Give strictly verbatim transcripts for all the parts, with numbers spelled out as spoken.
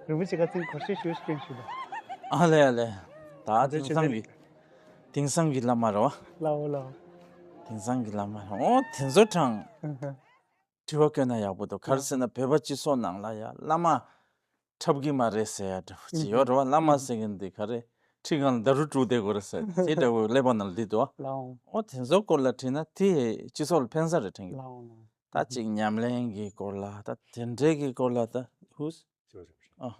རིན་པོ་ཆེ་ཁ་ཚིག་སྐོར་བཤད་ཞུ་ཞུ་ཞུ་ལ། ཨ་ལེ་ཨ་ལེ། ད་དེང་སང་གི་དེང་སང་གི་བླ་མ་རེད་བ། ལའོ་ལའོ། དེང་སང་གི་བླ་མ་རེད། ཨོ་དེ་ཚོ་དྲང་། ཨ་ཧ། དྲི་བ་བཀོད་ན་ཡག་པོ་འདུག་ག་རེ་ཟེར་ན་བོད་པ་སྤྱི་ཚོགས་ནང་ལ་ཡ་བླ་མ་འཁྲབ་གི་མ་རེད་ཟེར་ཡ་འདྲ་པོ་ཅིག་ཡོད་རེད་བ། བླ་མ་ཟེར་མཁན་འདི་ག་རེ་ཁྲི་སྒང་ལ་ཌཱ་རུ་བཀྲུས་བསྡད་དགོས་རེད་ཟེར་དེ་འདྲ་པོ་ཀླད་པ་ནང་ལ་འདི་འདུག་བ། ལའོ། ཨོ་དེ་ཚོ་སྐོར་ལ་དྲིས་ན་དེ་སྤྱི་ཚོགས་ལ་ཕན་ས་རེད་དྲན་གི། ལའོ་ལའོ། ད་ཅིག་ཉམས་ལེན་གྱི་སྐོར་ལ་ད་དེ་འདྲའི་གི་སྐོར་ལ་ད་ཧུས། ཨ།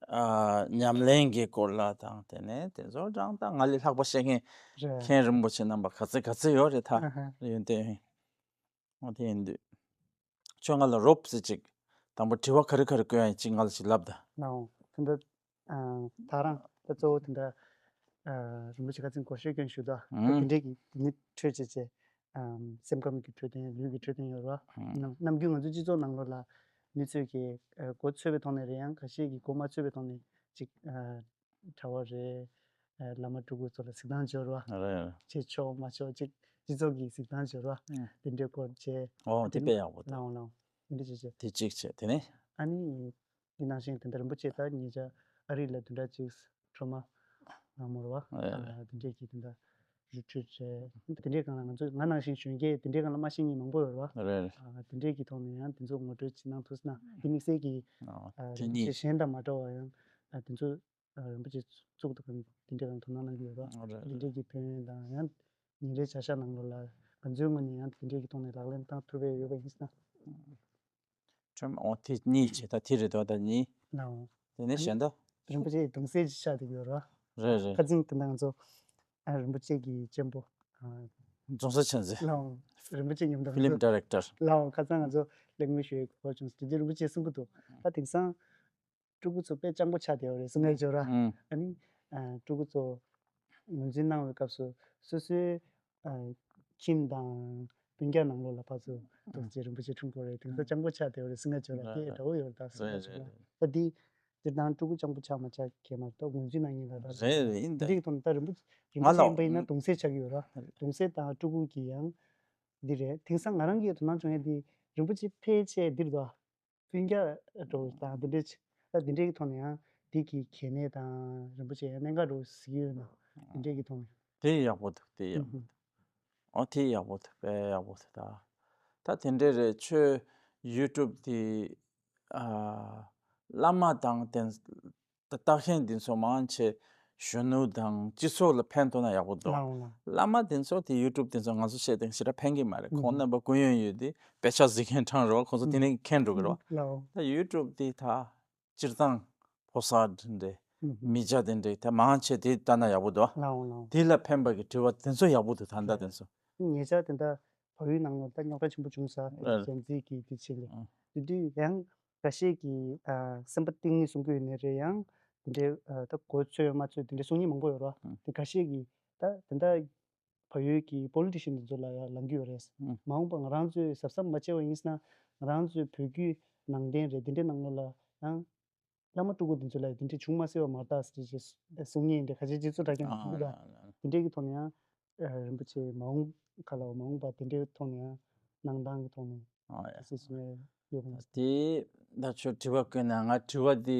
ཨ། ཉམས་ལེན་གྱི་སྐོར་ལ་དང་དེ་ནས་དེ་ཚོ་ཀྱང་ད་ང་ལས་ལྷག་པ་བཤད་མཁན་རེད། མཁན་རིན་པོ་ཆེ་རྣམ་པ་ག་ཚོད་ག་ཚོད་ཡོད་རེད་ད། ཨ་ཧ། ཡོན་ཏན་ཨོ་དེ་ཡིན་དུས། ཁྱོད་ང་ལ་རོབ་ཙམ་ཅིག་དང་པོ་དྲི་བ་ག་རེ་ག་རེ་བཀོད་ཡ་ཡིན་ཅིག་ང་ལ་ཅིག་ལབ་ད། ལའོ། དེ་འདྲ། ཨ། ད་རང་ད་གཙོ་བོ་དེ་འདྲ། ཨ། རིན་པོ་ཆེ་ཁ་ཚིག་སྐོར་བཤད་སྐྱོན་ཞུ་ད། ཨ། དེ་འདྲས་ཀྱི་དེ་ནི་འཕྲོད་བྱེད་བྱེད། ཨ། སེམས་ཁམས་ཀྱི་འཕྲོད་བསྟེན་ལུས་ཀྱི་འཕྲོད་བསྟེན་ཡོད་རེད་བ། ཨ། ནམ་ནམ་རྒྱུན་ང་ཚོའི་སྤྱི་ཚོགས་ནང་ལོགས་ལ་མི་ཚོས་ཀྱི་ཨ། མགོ་ཚོས་པའི་ཐོག་ནས་རེད། ཡང་ཁ་ཤས་ཀྱིས་མགོ་མ་ཚོས་པའི་ཐོག་ནས་ཅིག་ཨ། གྲྭ་བ་རེད། ཨ། བླ་མ་སྤྲུལ་སྐུ་ཚོ་ལ་གཟིགས་སྟངས་སྦྱོར་བ། རེད་རེད། བྱེད་ཆོག་མ་ཆོག་ཅིག་སྤྱི་ཚོགས་ཀྱི་གཟིགས་སྟངས་སྦྱོར་བ། ཨ། དེ་འདྲའི་སྐོར་བྱས། ཨོ་དེ་དེ་དཔེ་ཡག་པོ་འདུག་ལའོ་ལའོ། དེ་འདྲ་བྱས་བྱས། དེ་གཅིག་བྱས་དེ་ནས། ཨ་ནི། འདི་ནང་བཞིན་དེ་འདྲ་རིན་པོ་ཆེ་ད་ཉེ་ཆར་ཨ་རི་ལ་བདུན་ཕྲག་གཅིག་འགྲོ་མ་གནང་མོ་རེད་བ། ཨ། དེ་འདྲས་ཀྱི་དེ་འདྲ་རི་ཊི་རིཊ་རེད། དེ་འདྲས་སྒང་ལ་ང་ཚོ་ང་ནང་བཞིན་གཞོན་སྐྱེས་དེ་འདྲས་སྒང་ལ་མ་ཤེས་མཁན་མང་པོ་ཡོད་རེད་བ། རེད་རེད། ཨ། དེ་འདྲས་ཀྱི་ཐོག་ནས་ཡང་དེ་ཚོ་ངོ་སྤྲོད་ཅིག་གནང་ཐུབ་ན་དེ་དམིགས་བསལ་གྱི་ཨ། དེ་རིན་པོ་ཆེ་གཉིས་གཞན་དང་མ་འདྲ་བ་ཡང་ཨ། དེ་ཚོ་ཨ། རིན་པོ་ཆེ་གཙུག་ཏུ་དེ་འདྲས་སྒང་དོ་སྣང་གནང་གི་ཡོད་རེད་བ། རེད་དེ་རེད། འདྲས་ཀྱི་ཕན་ཡོན་དང་ཡང་ཉིན་རེའི་བྱ་གཞག་ནང་ལོགས་ལ་ང་ཚོའི་ངོས་ནས་ཡང་དེ་འདྲས་ཀྱི་ཐོག་ནས་ལག་ལེན་བསྟར་ཐུབ་པ་ཡོད་པ་ཡིན་ན། ཁྲོམ་ཨོ་དེ་གཉིས་བྱས་ད་དེ་རེད་དོ་ད་གཉིས། ལའོ། དེ་ནས་གཞན་དག་རིན་པོ་ཆེའི་གདུང་སྲས་ཅིག་ཆགས་བསྡད་ཡོད་རེད། རེད་རེད། ཁ་རྩང་དེ་འདྲ་ང་ཚོ་ཨ། རིན་པོ་ཆེ་གི་གཅེན་པོ་ཨ། རྫོང་སར་ཆེན་ཟེར། ལའོ། རིན་པོ་ཆེ་མཉམ་དུ་ཕི་ལིམ་ཌི་རེག་ཊར། ལའོ་ཁ་རྩང་ང་ཚོ་གླེང་མོལ་ཞུ་ཡའི་གོ་སྐབས་བྱུང་སོང་། དེ་དུས་རིན་པོ་ཆེས་གསུང་གི་འདུག་ད་དེང་སང་སྤྲུལ་སྐུ་ཚོ་དཔེ་སྤྱང་པོ་ཆགས་བསྡད་ཡོད་རེད་གསུང་གི་ཡོད་ར། ཨ་ནི་ཨ། སྤྲུལ་སྐུ་ཚོ་ངོས་འཛིན་གནང་བའི་སྐབས་སུ་སོ་སོའི་ཨ། ཁྱིམ་དང་སྤུན་ཀྱག་ནང་ལོགས་ལ་ཕར་ཚུར་འདུག་ཅེས་རིན་པོ་ཆེ་འཁྲུངས་སྐོར་རེད། དེང་སང་སྤྱང་པོ་ཆགས་བསྡད་ཡོད་རེད་གསུང་གི་ཡོད་ར། དེ་འདྲ་བོ་ཡོད་རེད་ད་གསུང་གི་ཡོད་ར། ད་འདི་སྤྱིར་བཏང་སྤྲུལ་སྐུ་སྤྱང་པོ་ཆགས་མ་ཆགས་གལ་མ་རེད། ད་ངོས་འཛིན་གནང་མཁན་ལ་ར། རེད་རེད་ཡིན་ད། འདི་རིགས་ཐོག་ནས་ད་རིན་པོ་རིན་པོ་ཆེ་ཡིན་པ་ཡིན་ན་གདུང་སྲས་ཆགས་ཀྱི་ཡོད་ར། གདུང་སྲས་དང་སྤྲུལ་སྐུ་གི་ཡང་འདི་རེད། དེང་སང་ང་རང་གིས་དོ་སྣང་བྱུང་ཡ་འདི་རིན་པོ་ཆེ་ཕལ་ཆེར་འདིར་འདུག་སྤུན་ཀྱག་འགྲོ་དང་འདི་འདྲའི་ཆ་ད་འདི་འདྲའི་གི་ཐོག་ནས་ཡང་འདི་གི་གལ་གནད་དང་རིན་པོ་ཆེ་ཡང་གནད་འགག་འགྲོ་ཟེར་གྱི་ཡོད་ན་འདི་འདྲའི་གི་ཐོག་ནས། དེ་ཡག་པོ་འདུག་དེ་ཡག་པོ་འདུག་ཨོ་དེ་ཡག་པོ་འདུག་དཔེ་ཡག་པོ་འདུག་ད་ད་དེ་འདྲའི་རེད། ཁྱོད་ཡུ་ཊུབ་དེ་ཨ་བླ་མ་དང་དེ་ད་ལྟ་མཁན་འདི་ཚོ་མང་ཆེ་གཞོན་ནུ་དང་སྤྱི་ཚོགས་ལ་ཕན་ཐོགས་ན་ཡག་པོ་འདུག་ལའོ་ལའོ། བླ་མ་དེ་ཚོ་དེ་ཡུ་ཊུབ་དེ་ཚོ་ང་ཚོ་བཤད་དེང་ཞེ་དྲག་ཕན་གྱི་མ་རེད། ཁོང་རྣམ་པ་སྐུ་ཡོན་ཡོད་དེ་དཔེ་ཆ་གཟིགས་མཁན་གྲངས་རེད་བ། ཁོང་ཚོ་དེ་ནས་མཁྱེན་འགྲོ་གི་རེད་བ། ལའོ། ད་ཡུ་ཊུབ་དེ་ད་སྤྱིར་བཏང་ཕོ་གསར་དེ་འདྲས་མི་སྐྱ་དེ་འདྲས་ད་མང་ཆེ་དེ་ལྟ་ན་ཡག་པོ་འདུག་ལའོ་ལའོ། དེ་ལ་ཕན་པ་གི་དྲི་བ་དེ་ཚོ་ཡག་པོ་འདུག་ད་ལྟ་དེ་ཚོ། ཉེ་ཆར་དེ་འདྲ་བལ་ཡུལ་ནང་ལ་ད་རྙོག་དྲ་ཆེན་པོ་བྱུང་ས་རེད། གཞན་རྩིས་ཀྱི་དེ་ཆེད་ལས། དེ་དུས་ཡང་འགའ་ཤས་ཀྱིས་ཨ་སེམས་པ་གཏིང་ནས་གསུང་གི་ཡོད་ནའི་རེད། ཡང་དེ་འདྲའི་ཨ་ད་མགོ་ཚོས་མ་ཚོས་དེ་འདྲའི་གསུང་མཁན་མང་པོ་ཡོད་རེད་བ། དེ་འགའ་ཤས་ཀྱིས་ད་དེ་འདྲ་བལ་ཡུལ་གྱི་པོ་ལི་ཊི་ཤན་དེ་ཚོ་ལ་ཡང་ལངས་ཀྱི་ཡོད་རེད། མ་འོངས་པ་ང་རང་ཚོས་གཟབ་གཟབ་མ་བྱས་པ་ཡིན་ན་ང་རང་ཚོའི་བོད་བརྒྱུད་ནང་བསྟན་རེད་དེ་འདྲའི་ནང་ལོགས་ལ་ཡང་བླ་མ་སྤྲུལ་སྐུ་དེ་ཚོ་ལ་དེ་འདྲའི་བྱུང་མ་སྲིད་པ་མ་རེད་ཟེར་ཅིག་གསུང་མཁན་འདྲ་ཁ་ཤས་ཅིག་ཚོ་དྲ་རྒྱ་ནང་ཐུག་གི་ར། དེ་འདྲའི་གི་ཐོག་ནས་ཡང་རིན་པོ་ཆེ་མ་འོངས་ག་ལ་བ་མ་འོངས་པ་དེ་འདྲའི་ཐོག་ནས་ཡང་གནང་སྟངས་ཀྱི་ཐོག་ནས་ཨ་ཡ། ཁ་ཤས་ཤིག་ཡོད་པ་མ་ཟད། དེ་ད་ཁྱོད་དྲི་བ་བཀོད་ན་ང་དྲི་བ་དེ་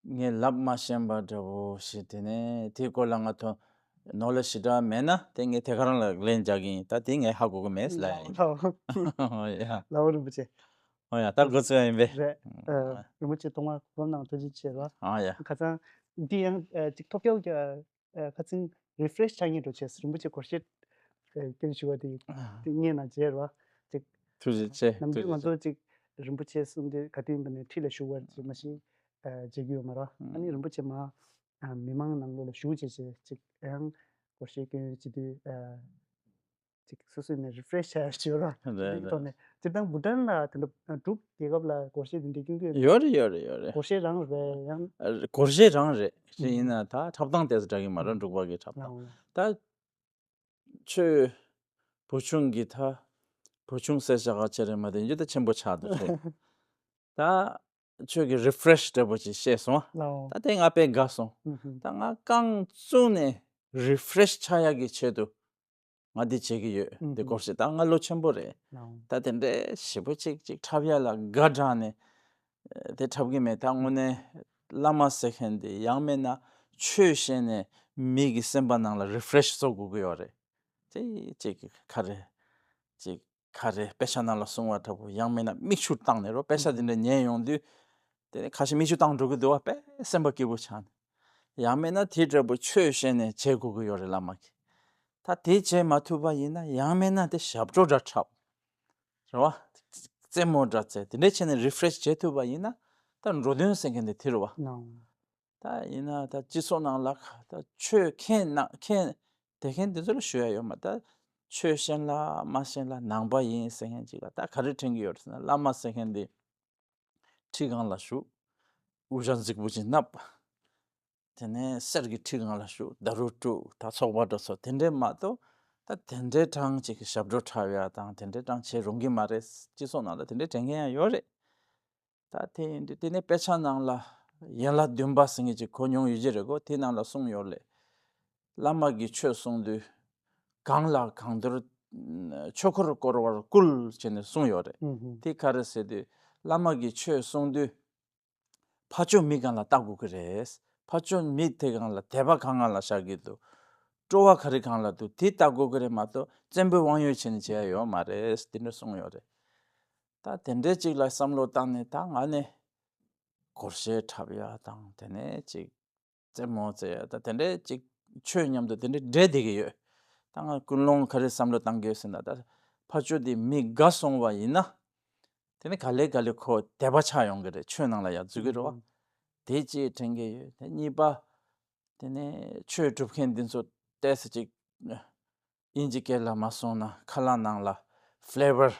ངས་ལབ་མ་ཤེས་པ་འདྲ་བོ་ཞིག་དེ་ནས་དེའི་སྐོར་ལ་ང་ཐོ་ནོ་ལེ་ཇི་ཞེ་དྲག་མེད་ན་དེ་ངས་དེ་ག་རང་ལ་ལན་རྒྱག་གི་ཡིན། ད་དེ་ངས་ཧ་གོ་གི་མེད་ལ། ལའོ་ལའོ། ཨོ་ཡ། ལའོ་རིན་པོ་ཆེ། ཨོ་ཡ། ད་འགོ་ཚུགས་ཡ་ཡིན་པས། རེད། ཨ། རིན་པོ་ཆེ་ཐོག་མར་གོ་སྐབས་གནང་བ་ཐུགས་རྗེ་ཆེ་ར། ཨ་ཡ། ཁ་སང་འདི་ཡང་ཨ་ཅིག་ཐོབ་རྒྱག་ཨ་ཁ་སང་རི་ཕི་རེ་ཤི་ཆགས་ངེས་འགྲོ་བྱས། རིན་པོ་ཆེ་སྒོར་གཞས་ཨ་སྐྱོན་ཞུ་བ་དེ་ཨ་དེ་སྙན་ན་བརྗེད་ར་ཅིག་ཐུགས་རྗེ་ཆེ། ནམ་རྒྱུན་ང་ཚོ་ཅིག་རིན་པོ་ཆེ་གསུང་དེ་ག་དུས་ཡིན་པ་ནས་ཁྲི་ལ་བཞུགས་པ་ཅིག་མ་གཞི་ཨ་མཇལ་རྒྱུ་ཡོད་མ་ར། ཨ་ནི་རིན་པོ་ཆེ་མ་ཨ་མི་མང་ནང་ལོགས་ལ་བཞུགས་བྱས་བྱས་ཅིག་ཡང་སྒོར་གཞས་སྐྱོན་བྱེད་དུས་ཨ། ཅིག་སོ་སོ་ནས་རི་ཕི་རེ་ཤི་བྱ་ཡ་ཞིག་ཡོད་ར། རེད་དེ་རེད། ཐོག་ནས་སྤྱིར་བཏང་བྷུ་ཊན་ལ་དེ་འདྲ་འབྲུག་རྒྱལ་ཁབ་ལ་སྒོར་གཞས་དེ་འདྲ་སྐྱོན་གྱི་ཡོད། ཡོད་རེད་ཡོད་རེད་ཡོད་རེད། སྒོར་གཞས་རང་རེད་ཡང་། ཨ་སྒོར་གཞས་རང་རེད། ཞིག་ཡིན་ན་ད་འཁྲབ་སྟངས་དེ་ཚོ་འདྲ་གི་མ་རེད། འབྲུག་པ་གི་འཁྲབ་སྟངས། ལའོ་ལའོ། ད་ཆོས་བུ་ཆུང་གི་ད་བུ་ཆུང་ཟེར་བྱ་ག་ཆེ་རེད་མ་དེ་འཇུ་ད་ཆེན་པོ་ཆགས་འདུག་ཆེ། ད་ཁྱོད་ཀྱི་རི་ཕི་རེ་ཤི་འདྲ་པོ་ཅིག་བཤད་སོང་། ལའོ། ད་དེ་ང་དཔེ་དགའ་སོང་། ཨུ་ཧུ། ད་ང་རྐང་བཙུགས་ནས་རི་ཕི་རེ་ཤི་ཆགས་ཡག་གི་ཆེད་དུ་ང་འདི་བྱེད་ཀྱི་ཡོད། ཨུ་ཧུ། འདི་སྐོར་ཞིག་ད་ང་ལོ་ཆེན་པོ་རེད། ལའོ། ད་དེ་འདྲའི་ཞེ་པོ་ཅིག་ཅིག་འཁྲབ་ཡ་ལ་དགའ་དྲགས་ནས་ དེ་འཁྲབ་གི་མེད། ད་དངོས་གནས་བླ་མ་ཟེར་མཁན་དེ་ཡང་མིན་ན་ཆོས་བཤད་ནས་མི་གི་སེམས་པ་ནང་ལ་རི་ཕ་རེ་ཤི་བཟོ་དགོས་ཀྱི་ཡོད་རེད། དེ་ཅིག་ག་རེ་ཅིག་ག་རེ་དཔེ་ཆ་ནང་ལ་གསུངས་པ་འདྲ་པོ་ཡང་མིན་ན་མིག་ཆུ་བཏང་ནས་རོ། དཔེ་ཆ་དེ་འདྲ་ཉན་ཡོང་དུས་དེ་ནས་ཁ་ཤས་མིག་ཆུ་བཏང་འགྲོ་གི་འདུག་བ། དཔེ་སེམས་པ་སྐྱིད་པོ་ཆགས་ནས། ཡང་མིན་ན་དེ་འདྲ་པོ་ཆོས་བཤད་ནས་བྱེད་དགོས་ཀྱི་ཡོད་རེད་བླ་མ་གིས། ད་དེ་བྱེད་མ་ཐུབ་པ་ཡིན་ན་ཡང་མིན་ན་དེ་ཞབས་བྲོ་འདྲ་འཁྲབ། རེད་བ། རྩེད་མོ་འདྲ་རྩེ་དེ་འདྲ་བྱས་ནས་རི་ཕ་རེ་ཤི་བྱེད་ཐུབ་པ་ཡིན་ན་ད་འགྲོ་དོན་ཟེར་མཁན་དེ་དེ་རེད་བ། ད་ཡིན་ན་ད་སྤྱི་ཚོགས་ནང་ལ་ད་ཆོས་མཁན་ན་མཁན་དེ་མཁན་དེ་ཚོ་ལ་ཞུ་ཡ་ཡོད་མ། ད་ཆོས་ཤེས་ལ་མ་ཤེས་ལ་ནང་པ་ཡིན་ཟེར་མཁན་ཅིག་ལ་ད་ག་རེ་དྲན་གྱི་ཡོད་རེད་ཟེར་ན། བླ་མ་ཟེར་མཁན་དེ་ཁྲི་སྒང་ལ་བཞུགས། དབུ་ཞྭ་མཛེས་པོ་ཅིག་མནབས། དེ་ནས་གསེར་གྱི་ཁྲི་སྒང་ལ་བཞུགས། ད་རུ་དཀྲུག་ད་ཚོགས་པ་འགྲོ་ཚོ་དེ་འདྲས་མ་གཏོགས་ད་དེ་འདྲས་གྲངས་ཅིག་གི་ཞབས་བྲོ་འཁྲབ་ཡ་དང་དེ་འདྲས་གྲངས་བྱེད་རུང་གི་མ་རེད། སྤྱི་ཚོགས་ནང་ལ་དེ་འདྲས་དྲན་མཁན་ཡང་ཡོད་རེད། ད་དེ་ཡིན་དུས་དེ་ནས་དཔེ་ཆ་ནང་ལ་ཡན་ལག་བདུན་པ་ཟེར་མཁན་ཅིག་གོ་མྱོང་ཡོད་ཀྱི་རེད་གོ། དེ་ནང་ལ་གསུངས་ཡོད་ལེ། བླ་མ་གིས་ཆོས་གསུང་དུས་གང་ལ་གང་འདུལ་ཆོས་འཁོར་བསྐོར་བར་བསྐུལ་བྱས་ནས་གསུངས་ཡོད་རེད། དེ་ག་རེ་ཟེར་དུས་བླ་མ་གིས་ཆོས་གསུང་དུས་ཕར་ཕྱོགས་མི་སྒང་ལ་ལྟ་དགོས་ཀྱི་རེད། ཕར་ཕྱོགས་མི་དེ་སྒང་ལ་དད་པ་གང་སྒང་ལ་བཞག་གི་འདུག་སྤྲོ་བ་ག་རེ་སྒང་ལ་འདུག་དེ་ལྟ་དགོས་ཀྱི་རེད་མ་གཏོགས་བཙན་པོའི་དབང་ཡོད་བྱས་ནས་བྱེད་ཡ་ཡོད་མ་རེད། དེ་འདྲ་གསུངས་ཡོད་རེད། ད་དེ་འདྲའི་ཅིག་ལ་བསམ་བློ་བཏང་ནས་ད་ང་ནི་སྒོར་གཞས་འཁྲབ་ཡ་དང་དེ་ནས་ཅིག་རྩེད་མོ་རྩེ་ཡ་ད་དེ་འདྲའི་ཅིག་ཆོས་མཉམ་དུ་དེ་འདྲའི་འདྲེས་བསྡད་ཀྱི་ཡོད། ད་ང་ཀུན་སློང་ག་རེ་བསམ་བློ་བཏང་གི་ཡོད་ཟེར་ན། ད་ཕར་ཕྱོགས་དེ་མི་དགའ་སོང་བ་ཡིན་ན་དེ་ནི་ག་ལེ་ག་ལེ་ཁོ་དད་པ་ཆགས་ཡོང་གི་རེད། ཆོས་ནང་ལ་ཡང་འཛུལ་གི་རེད་བ། དེ་གཅིག་དྲན་གྱི་ཡོད། དེ་གཉིས་པ་དེ་ནས་ཆོས་སྒྲུབ་མཁན་འདི་ཚོ་ཏོག་ཙམ་ཅིག་དབྱིན་ཇི་སྐད་ལ་མ་སོང་ན་ཁ་ལག་ནང་ལ་ཕི་ལེ་བར།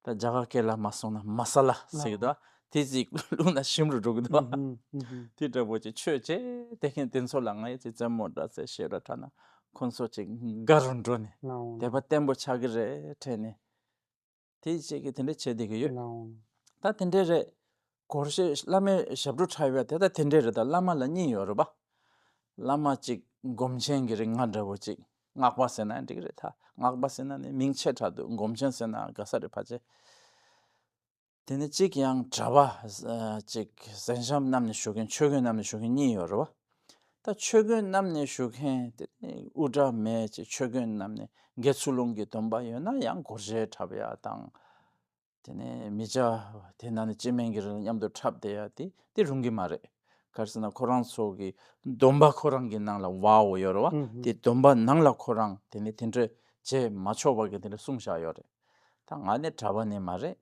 ད་རྒྱ་གར་སྐད་ལ་མ་སོང་ན་མ་ས་ལ་ཟེར་གི་འདུག་དེ་ཅིག་བླུགས་ན་ཞིམ་རུ་འགྲོ་གི་འདུག་དེ་འདྲ་པོ་ཅིག་ཆོས་བྱེད་དེ་མཁན་དེ་ཚོ་ལ་ང་ཡི་ཅིག་རྩེད་མོ་འདྲ་རྩེ་ཞེ་དྲག་འཁྲབ་ན་ཁོང་ཚོ་ཅིག་དགའ་རུ་འགྲོ་ནས་དད་པ་བརྟན་པོ་ཆགས་ཀྱི་རེད་དྲན་ནས། དེ་བྱེད་ཀྱི་དེ་འདྲ་བྱེད་བསྡད་ཀྱི་ཡོད། ད་དེ་འདྲ་རེད། སྒོར་གཞས་བླ་མའི་ཞབས་བྲོ་འཁྲབ་ཡ་དེ་ད་དེ་འདྲ་རེད། ད་བླ་མ་ལ་གཉིས་ཡོད་རེད་པ། བླ་མ་གཅིག་སྒོམ་ཆེན་གྱི་རིགས། ང་འདྲ་བོ་གཅིག་སྔགས་པ་ཟེར་ན་འགྲིག་རེད། ད་སྔགས་པ་ཟེར་ན་ནི་མིང་ཆེ་དྲགས་འདུག་སྒོམ་ཆེན་ཟེར་ན་དགའ་ས་རེད་ཕལ་ཆེར། དེ་ནས་གཅིག་ཡང་གྲྭ་པ་གཅིག་གཟན་ཤམ་བསྣམས་ནས་བཞུགས་མཁན། ཆོས་གོས་བསྣམས་ནས་བཞུགས་མཁན་གཉིས་ཡོད་རེད་པ། ད་ཆོས་གོས་བསྣམས་ནས་བཞུགས་མཁན་དེ་ནི་དབུ་སྐྲ་མེད་ཅིག་ཆོས་གོས་བསྣམས་ནས་དགེ་ཚུལ་སློང་གི་སྡོམ་པ་ཡོད་ན་ཡང་སྒོར་གཞས་འཁྲབ་ཡ་དང་། དེ་ནས་མི་སྐྱ་དེ་ན་ནི་སྐྱེ་དམན་གྱི་རིགས་མཉམ་དུ་འཁྲབ་བསྡད་ཡ་དེ་དེ་རུང་གི་མ་རེད། ག་རེ་ཟེར་ན་ཁོ་རང་ཚོ་གི་སྡོམ་པ་ཁོ་རང་གི་ནང་ལ་བའོ་ཡོད་རེད་པ། དེ་སྡོམ་པ་ནང་ལ་ཁོ་རང་དེ་ནི་དེ་འདྲ་བྱེད་མ་ཆོག་པ་གི་དེ་འདྲ་གསུངས་བཞག་ཡོད་རེད། ད་ང་ནི་གྲྭ་པ་ནི་མ་རེད།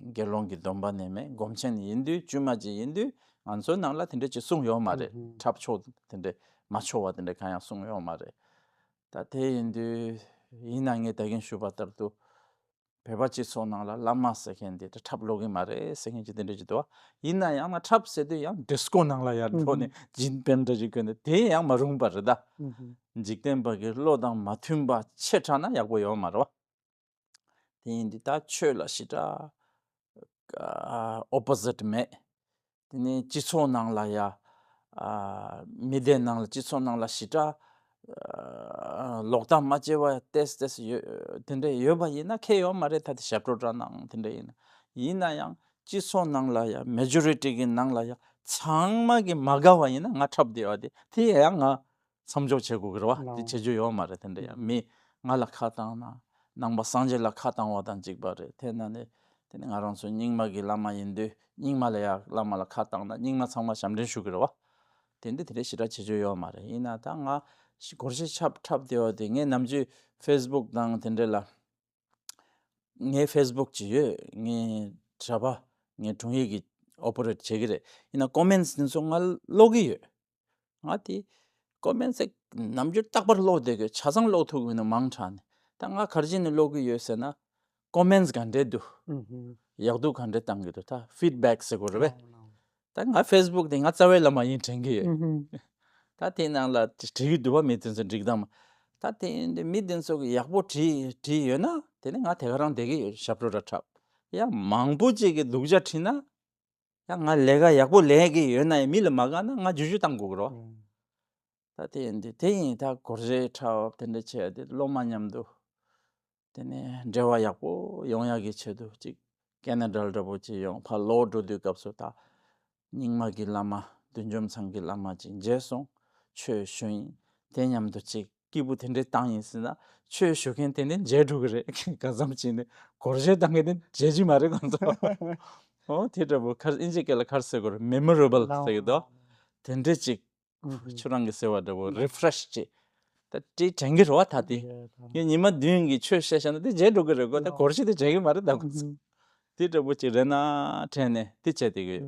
དགེ་སློང་གི་སྡོམ་པ་ནི་མེད། སྒོམ་ཆེན་ཡིན་དུས་དཀྱུས་མ་ཅིག་ཡིན་དུས་ང་ཚོའི་ནང་ལ་དེ་འདྲ་ཅིག་གསུངས་ཡོད་མ་རེད། འཁྲབ་ཆོག་དེ་འདྲ་མ་ཆོག་པ་དེ་འདྲ་གང་ཡང་གསུངས་ཡོད་མ་རེད། ད་དེ་ཡིན་དུས་ཡིན་ན་ངས་ད་གིན་ཞུས་པ་ལྟར་དུ་བོད་པ་སྤྱི་ཚོགས་ནང་ལ་བླ་མ་ཟེར་མཁན་དེ་འཁྲབ་ལོག་གི་མ་རེད་ཟེར་མཁན་ཅིག་དེ་འདྲ་ཅིག་འདུག་བ། ཡིན་ན་ཡང་ན་འཁྲབ་ཟེར་དུས་ཡང་ཌི་སི་ཀོ་ནང་ལ་ཡར་འགྲོ་ནས་ཇིན་པན་འདྲ་ཅིག་གོན་ནས་དེ་ཡང་མ་རུང་བ་རེད་ད། འཇིག་རྟེན་པ་གི་བློ་དང་མ་མཐུན་པ་ཆེ་དྲགས་ན་ཡག་པོ་ཡོད་མ་རེད་བ། དེ་ཡིན་དུས་ད་ཆོས་ལ་ཞེ་དྲག་ཨོ་པོ་ཟིཊ་མེད། དེ་ནས་སྤྱི་ཚོགས་ནང་ལ་ཡ་མི་སྡེ་ནང་ལ་སྤྱི་ཚོགས་ནང་ལ་ཞེ་དྲག་ལོག་ལྟ་མ་བྱེད་པ་ཏོག་ཙམ་ཡོད། དེ་འདྲ་ཡོད་པ་ཡིན་ན་ཁྱད་ཡོད་མ་རེད། ད་དེ་ཞབས་བྲོ་འཁྲབ་ནའང་དེ་འདྲ་ཡིན་ན། ཡིན་ན་ཡང་སྤྱི་ཚོགས་ནང་ལ་ཡ་མེ་ཇོ་རི་ཊི་གི་ནང་ལ་ཡ་ཚང་མ་གི་མ་དགའ་བ་ཡིན་ན་ང་འཁྲབ་བསྡད་པ་དེ་དེ་ཡང་ང་མཚམས་འཇོག་བྱེད་དགོས་ཀྱི་རེད་བ། དེ་བྱེད་རྒྱུ་ཡོད་མ་རེད། དེ་འདྲ་ཡང་མི་ང་ལ་ཁ་བཏང་ན་ནང་པ་སངས་རྒྱས་ལ་ཁ་བཏང་བ་དང་གཅིག་པ་རེད། དེ་ན་ནི་དེ་ནི་ང་རང་ཚོ་རྙིང་མ་གི་བླ་མ་ཡིན་དུས་རྙིང་མ་ལ་ཡ་བླ་མ་ལ་ཁ་བཏང་ན་རྙིང་མ་ཚང་མ་ཞབས་འདྲེན་ཞུ་གི་རེད་བ། དེ་འདི་དེ་འདྲའི་ཞེ་དྲག་བྱེད་རྒྱུ་ཡོད་མ་རེད། ཡིན་ན་ད་ང་སྒོར་གཞས་འཁྲབ་འཁྲབ་བསྡད་པ་དེ་ངས་ནམ་རྒྱུན་ཕེ་སི་བུག་དང་དེ་འདྲ་ལ། ངའི་ཕེ་སི་བུག་ཅིག་ཡོད། ངའི་གྲྭ་པ་ངའི་དྲུང་ཡིག་གིས་ཨོ་པ་རེ་ཊི་བྱེད་ཀྱི་རེད། ཡིན་ན་ཀོ་མེན་ཊི་དེ་ཚོ་ང་ཀློག་གི་ཡོད། ང་དེ་ཀོ་མེན་ཊི་ནམ་རྒྱུན་རྟག་པར་ཀློག་བསྡད་ཀྱི་ཆ་ཚང་ཀློག་ཐུབ་ཀྱི་མི་འདུག་མང་དྲགས་ནས། ད་ང་ག་རེ་བྱས་ནས་ཀློག་གི་ཡོད་ཟེར་ན། ཀོ་མེན་ཊི་ག་འདྲས་འདུག་ཡག་སྡུག་ག་འདྲས་བཏང་གི་འདུག་ད་ཕིཌ་བེག་ཟེར་དགོས་རེད་པས། ད་ང་ཕེ་སི་བུག་དེ་ང་རྩ་བའི་བླ་མ་ཡིན་དྲན་གྱི་ཡོད། ད་དེའི་ནང་ལ་བྲིས་ཀྱི་འདུག་བ། མི་དེ་ཚོ་འགྲིག་དང་མ། ད་དེ་ཡིན་དུས་མི་དེ་ཚོ་གི་ཡག་པོ་བྲིས་བྲིས་ཡོད་ན་དེ་ནི་ང་དེ་ག་རང་བསྡད་ཀྱི་ཡོད། ཞབས་བྲོ་འདྲ་འཁྲབ། ཡང་མང་པོ་ཅིག་གི་སྡུག་ཅག་བྲིས་ན་ཡང་ང་ལས་ཀ་ཡག་པོ་ལས་ཀྱི་ཡོད་ན་ཡང་མི་ལ་མ་དགའ་ན་ང་འགྱུར་བཅོས་བཏང་དགོས་ཀྱི་རེད་བ། ད་དེ་ཡིན་དུས་དེ་ཡིན་ད་སྒོར་གཞས་འཁྲབ་དེ་འདྲ་བྱས་ཏེ་སློབ་མ་མཉམ་དུ། དེ་ནས་འབྲེལ་བ་ཡག་པོ་ཡོང་ཡག་གི་ཆེད་དུ་ཅིག་ ཀེ་ན་ཌ་འདྲ་པོ་ཅིག་ཡོང་ཕར་ལོག་འགྲོ་དུས་སྐབས་སུ་ད། རྙིང་མ་གི་བླ་མ་བདུད་འཇོམས་ཚང་གི་བླ་མ་ཅིག་མཇལ་སོང་། ཆོས་ཞུ་ཡིན། དེ་མཉམ་དུ་ཅིག་སྐྱིད་པོ་དེ་འདྲའི་བཏང་ཡིན་ཟེར་ན། ཆོས་ཞུ་མཁན་དེ་ནི་མཇལ་འགྲོ་གི་རེད། ག་ཙམ་ཅིག་ནི་སྒོར་གཞས་བཏང་མཁན་དེ་མཇལ་གྱི་མ་རེད་ཁོང་ཚོ། ཨོ་དེ་འདྲ་པོ་ཁར་ཨིན་ཇི་སྐད་ལ་ཁར་ཟེར་དགོས་རེད། མེ་མོ་རེ་བལ་ཟེར་གི་འདུག་དེ་འདྲའི་ཅིག་ཁྱོད་རང་གི་ཟེར་བ་འདྲ་པོ་རི་ཕ་རེ་ཤི་ཅིག་ད་དེ་དྲན་གི་རེད་བ། ད་དེ་ངས་ཉི་མ་བདུན་གྱི་ཆོས་བཤད་བཞག་ན་དེ་མཇལ་འགྲོ་གི་རེད་གོ། ད་སྒོར་གཞས་དེ་མཇལ་གི་མ་རེད་ད་ཁོང་ཚོ། དེ་འདྲ་པོ་ཅིག་རེད་ན་དྲན་ནས་དེ་བྱས་དེ་གི།